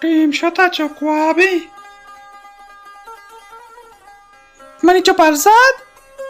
ایم شتا چو کوابی۔ منی چو پرزاد،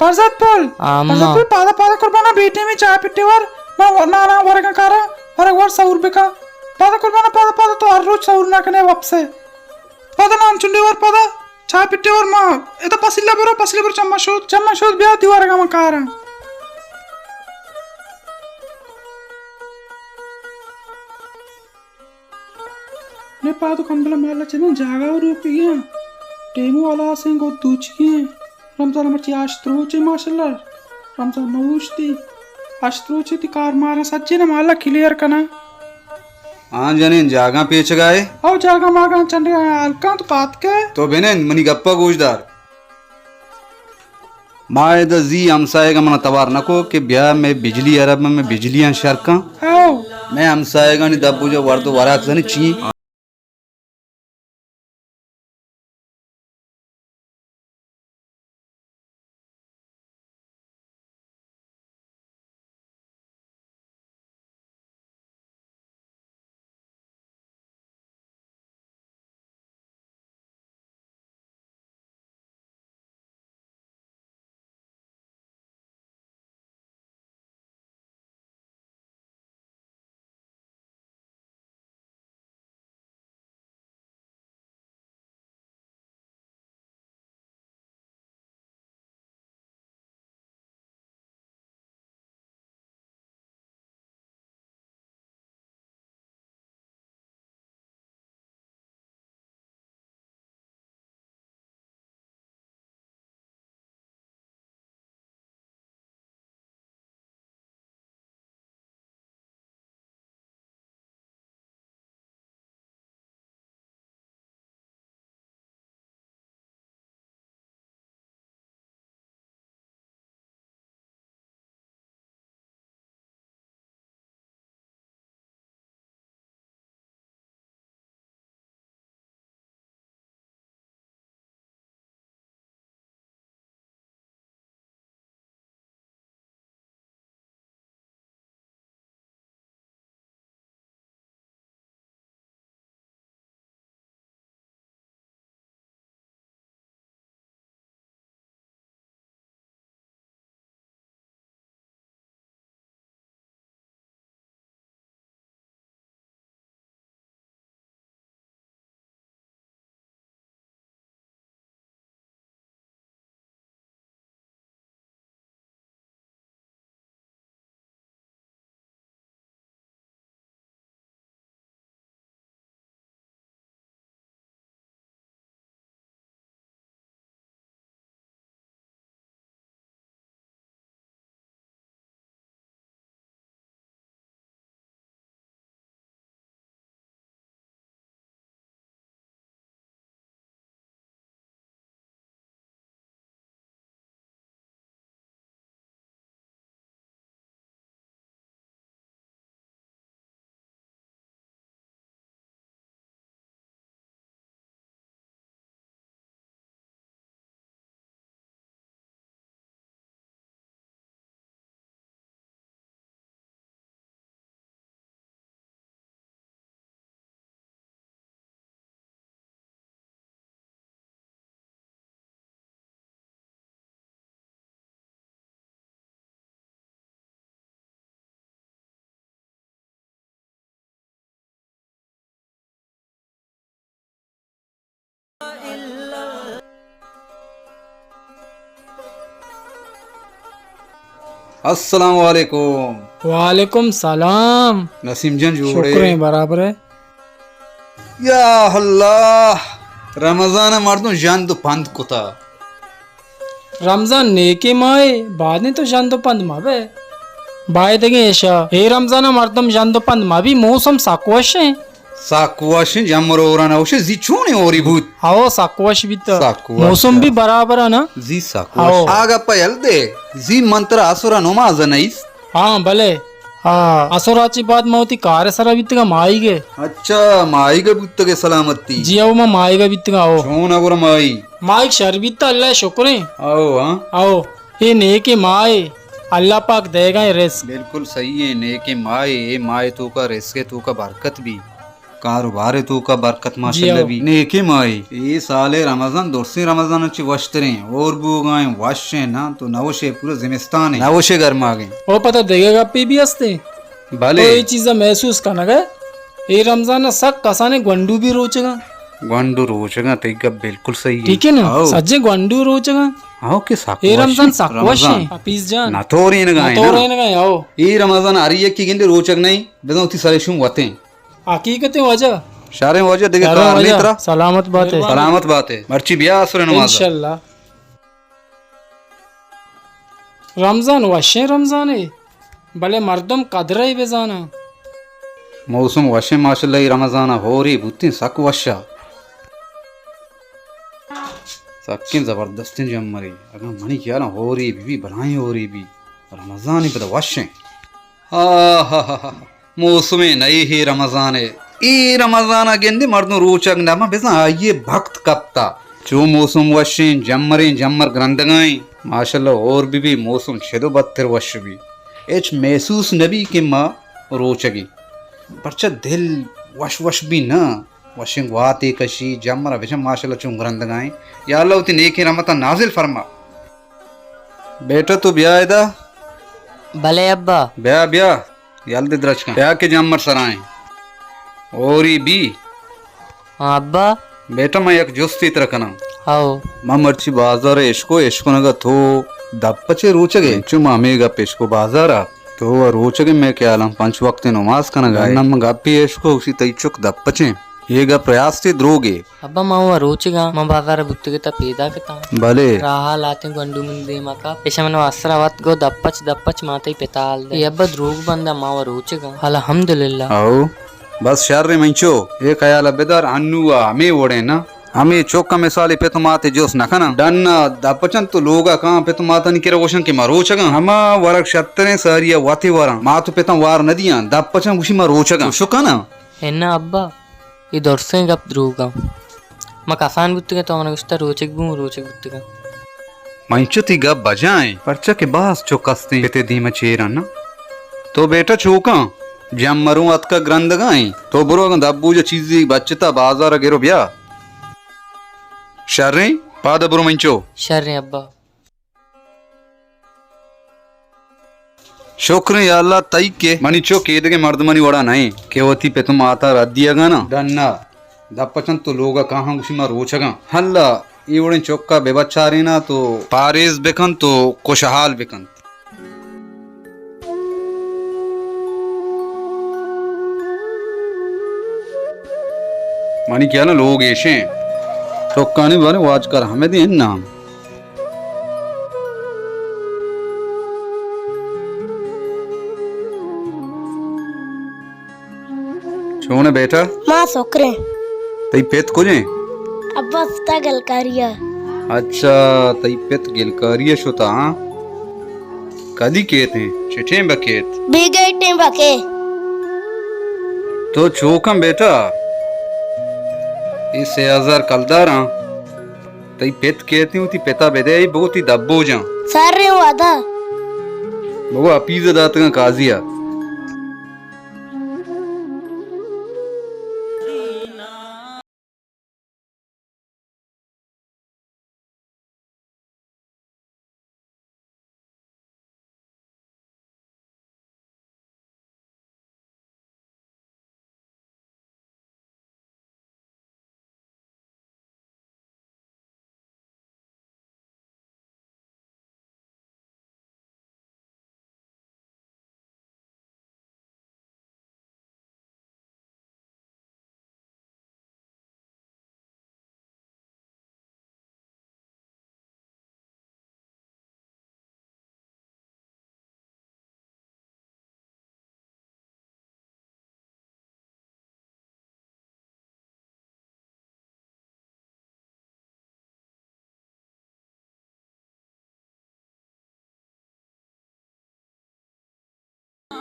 پرزاد پل۔ آ، پرزاد ما۔ پل، پادا، پادا قربانا، بیٹے میں چائے پٹے ور، ما و-، نانا ورگا کارا، ورگ ور سور بکا۔ پادا قربانا، پادا، پادا، تو ہر روچ سور نہ کنے واپسے۔ پادا نان چنڈے ور، پادا چائے پٹے ور، ما ادا پسیلا برو، پسیلا برو، چما شود، چما شود، بیا دیوارگا ما کارا۔ نے پادو کمبل مالا چنین جاگہ و روکی ہیں۔ ٹیمو ہلاسیں گو دوچی ہیں۔ رمضان مرچی آشت روچے ماشاءاللہ۔ رمضان نوشتی۔ آشت روچے تی کار مارا سچے نا مالا کلیئر کنا۔ آن جنین جاگہ پیچگائے؟ او جاگہ ماگا چنڈے ہلکاں تو پاتکے۔ تو بنین منی گپا گوش دار۔ ما ادا زی ہمسایگا منا توار نکو کہ بیا مئے بجلی عرب، مئے بجلیاں شر کن۔ ہاؤ۔ مئے ہمسایگانی دپ و جا ورد و وراک زنی چی؟ السلام علیکم۔ وعلیکم سلام۔ نسیم جان جوڑ ئے؟ شکر ایں، برابر ئے۔ یا اللہ، رمضان ءَ مردم ژند و پند کتا۔ رمضان نیکیں ماہے، بادیں تو ژند و پند مہ بئے۔ بایدگیں ایشا، اے رمضان ءَ مردم ژند و پند مہ بی، موسم سک وش ایں۔ سک وش ایں، جم روراں نہ وش ایں، زی چونیں ہوری بوت۔ ہاؤ، سک وش بیتا۔ سک وش۔ موسم بی برابر ایں نا؟ زی سک وش۔ ہاؤ۔ آ گپ ءَ یل دے، زی من ترا اسر ءَ نماز ءَ نئیست۔ ہاں، بلے۔ ہاں، اسر ءَ چہ بعد ما وتی کار ءِ سرا بیتگاں ماہیگ ءَ۔ اچھا، ماہیگ ءَ بوتگ ئے سلامتی؟ جی ہو، ما ماہیگ ءَ بیتگاں، ہو۔ چون ءَ گڑا ماہیگ؟ ماہیگ شر بیتا، اللہ ءِ شکر ایں۔ ہو، ہاں۔ ہو، اے نیکیں ماہے، اللہ پاک دئیگا ایں رزق۔ بالکل صحیح ایں، نیکیں ماہے، اے ماہ ءِ توکا رزق ءِ توکا برکت بی۔ کاروبار ءِ توکا برکت ماشاءاللہ بی۔ نیکیں ماہے۔ اے سال ءِ رمضان درسیں رمضان ءَ چہ وشتریں۔ ہور بوگائیں، وشیں، ناں تو نوشے پورا زمستان ءَ۔ نوشے گرماگیں۔ او پدا دگہ گپے بی ہستیں۔ بلے۔ تو اے چیزا محسوس کنگا ئے؟ اے رمضان ءَ سک کسانیں گونڈو بی روچگاں۔ گونڈو روچگاں، تئی گپ بالکل صحیح ہے۔ ٹھیک ہے نا؟ ہاؤ۔ سجیں گونڈو روچگاں۔ ہاؤ کہ سک اے وش رمضان ہیں۔ سک وش رمضان۔ ہیں، حفیظ جان۔ نہ تورینگا ہیں نا۔ نہ تورینگا ہیں، ہاؤ۔ اے رمضان ہر یکے گندے روچگ نہیں، بزاں وتی سر شوم وتیں۔ حقیقتیں واجہ۔ شریں واجہ، دگہ شریں کار واجہ۔ نہیں ترا۔ سلامت بات ہے۔ سلامت بات ہے۔ مرچی بیا عصر نماز۔ انشاءاللہ۔ رمضان وشیں رمضانے، بلے مردم قدر ءَ بزاناں۔ موسم وشیں ماشاءاللہ، اے رمضان ءَ ہوری بوتیں سک وشا۔ سکیں زبردستیں جمرے، اگاں منی خیالاں ہوری بی بی، بلائیں ہوری بی۔ رمضان پدا وشیں۔ آہا۔ موسمے نئے ہے رمضان ءِ۔ اے رمضان ءَ گندے مردم روچگ نہ بزاں آئی ءِ بخت کپتا۔ چو موسم وشیں، جمریں، جمر گرندگائیں۔ ماشاءاللہ ہور بی بی، موسم چدو بدتر وش بی۔ ہچ محسوس نہ بی کہ ما روچگیں۔ پرچہ دل وش وش بی نہ۔ وشیں گواتے کشی، جمر ءَ بچن ماشاءاللہ چون گرندگائیں۔ یا اللہ وتی نیکیں رحمتاں نازل فرما۔ بیٹا تو بیا ادا۔ بلے ابا۔ بیا بیا۔ یل دے درچکاں۔ بیا کہ جمر سرائیں۔ ہوری بی۔ ہاں ابا۔ بیٹا، من یک جستے ترا کناں۔ ہاؤ۔ من مرچی بازار ءَ اشکو، اشکنگا تو دپ پچے روچگ ئے؟ انچو من ہمے گپ اشکو بازار ءَ۔ تو روچگ ئے مئے خیالاں پنچ وقت نماز کنگا ئے۔ نہ من گپے اشکو، گوشی تئی چک دپ پچیں۔ اے گپ راستے دروگے؟ ابا، من وا روچگاں، من بازار ءَ بوتگ اتاں، پیداک اتاں۔ بلے۔ راہ ءَ لہتیں گونڈو منی دیما کپت۔ ایشاں من واسرا وت گو دپ پچ، دپ پچ، ما تئی پتا حال دئے۔ اے ابا دروگ بنداں، من وا روچگاں۔ الحمدللہ۔ او، بس شریں منچو، اے خیال ءَ بدار، انو ءَ ہمے وڑیں نا۔ ہمے چک ءَ مثال پت ءُ مات ءِ جست نہ کناں۔ ڈن ءَ دپ پچن تو لوگ ءَ کاں پت ءُ ماتانی کرا گوشن کہ ما روچگاں۔ ہما ورگ شتریں ساری ءَ وت ءَ وراں۔ مات ءُ پتاں وار نہ دیاں۔ دپ پچن گوشی ما روچگاں۔ شو کناں۔ اناں ابا، اے درسیں گپ دروگاں۔ ما کسان بوتگیں تو من گوشتہ روچگ بوں، روچگ بوتگاں۔ من انچو تئی گپ بجائیں، پرچا کہ باز چک استیں پتے دیم ءَ چیر انت۔ تو بیٹا چوکاں، جمروں اتکگ گرندگائیں۔ تو برو اگاں دپ بوج ءَ چیزے بچتا بازار ءَ گرو بیا۔ شریں، پاد ءَ برو منچو۔ شریں ابا۔ شکریں یا اللہ تئی کہ منی چک ایدگہ مردمانی وڑا نہ ایں کہ وتی پت ءُ مات ءَ رد دیگ ءَ ناں۔ ڈن ءَ دپ پچن تو لوگ ءَ کاہاں گوشی ما روچگاں۔ اللہ اے وڑیں چک ءَ بہ بچاریناں تو پاریز بکنت ءُ خوشحال بکنت۔ منی خیال ءَ لوگ ایشیں۔ چکانی باریں واجکار ہمے دیں نام۔ چون ئے بیٹا؟ ما سکریں۔ تئی پت کجیں؟ ابا ستا گلکاری ءَ۔ اچھا، تئی پت گلکاری ءَ شتا، ہاں؟ کدی کیت ایں؟ چٹیں بکیت؟ بیگہ ٹیں بکے۔ تو چوکاں بیٹا؟ اے سے ہزار کلداراں۔ تئی پت کیت ایں، وتی پتا بدئے، بگو تئی دپ بوجاں۔ سریں وعدہ۔ بگو حفیظ ءَ داتگاں قاضی ءَ۔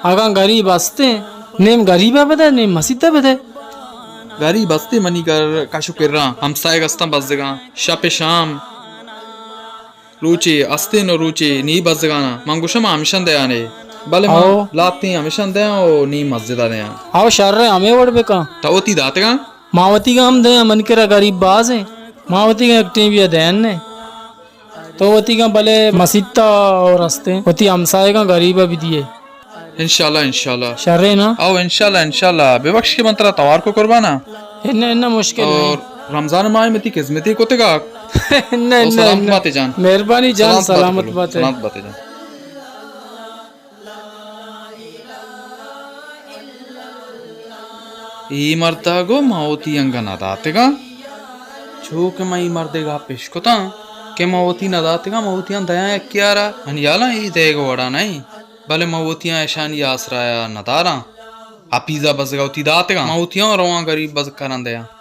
اگاں گریب استیں، نیم گریب ءَ بدئے، نیم مسیت ءَ بدئے۔ گریب استیں منی کر، کش ءُ کراں، ہمساہگ استاں بزگاں، شپ ءُ شام روچے استیں ءُ روچے نی بزگاناں۔ من گوشاں ما ہمشاں دیانے۔ بلے ما او۔ لاتیں ہمیشاں دیاں او نی مسجد ءَ دیاں۔ او شر ءَ ہمے وڑ بکن۔ تو وتی داتگاں؟ ما وتیگاں ہم دیاں، من کرا غریب باز ہیں۔ ما وتیگاں یک ٹیم بیا دین نے۔ تو وتیگاں بلے مسیت ءَ اور ہستیں۔ وتی ہمسائیگاں غریب ءَ بدیے۔ انشاءاللہ، انشاءاللہ۔ شر ءَ نا؟ او انشاءاللہ، انشاءاللہ۔ ببخش کہ من ترا توار کو قربان ءَ۔ انہ، انہ مشکل اور نہیں۔ رمضان ماہ ءَ متی خدمتی کتگا۔ انہ، او انہ، سلامت انہ۔ باتے جان۔ مہربانی جان، سلامت باتے سلامت بلو۔ باتے۔ سلامت باتے جان۔ اے مرد ءَ گو ما وتی انگہ نہ داتگاں۔ چو کہ من اے مرد ءِ گپ اشکتاں کہ ما وتی نہ داتگاں، ما وتی آں دیاں یکے ءَ را۔ منی ہیالاں اے دئیگ ءِ وڑا نہ ایں، بلے ما وتی آں اشانی آسرایا نہ داراں۔ حفیظ ءَ بزگ ءَ وتی داتگاں، ما وتی آں رواں غریب بزگ کراں دیاں۔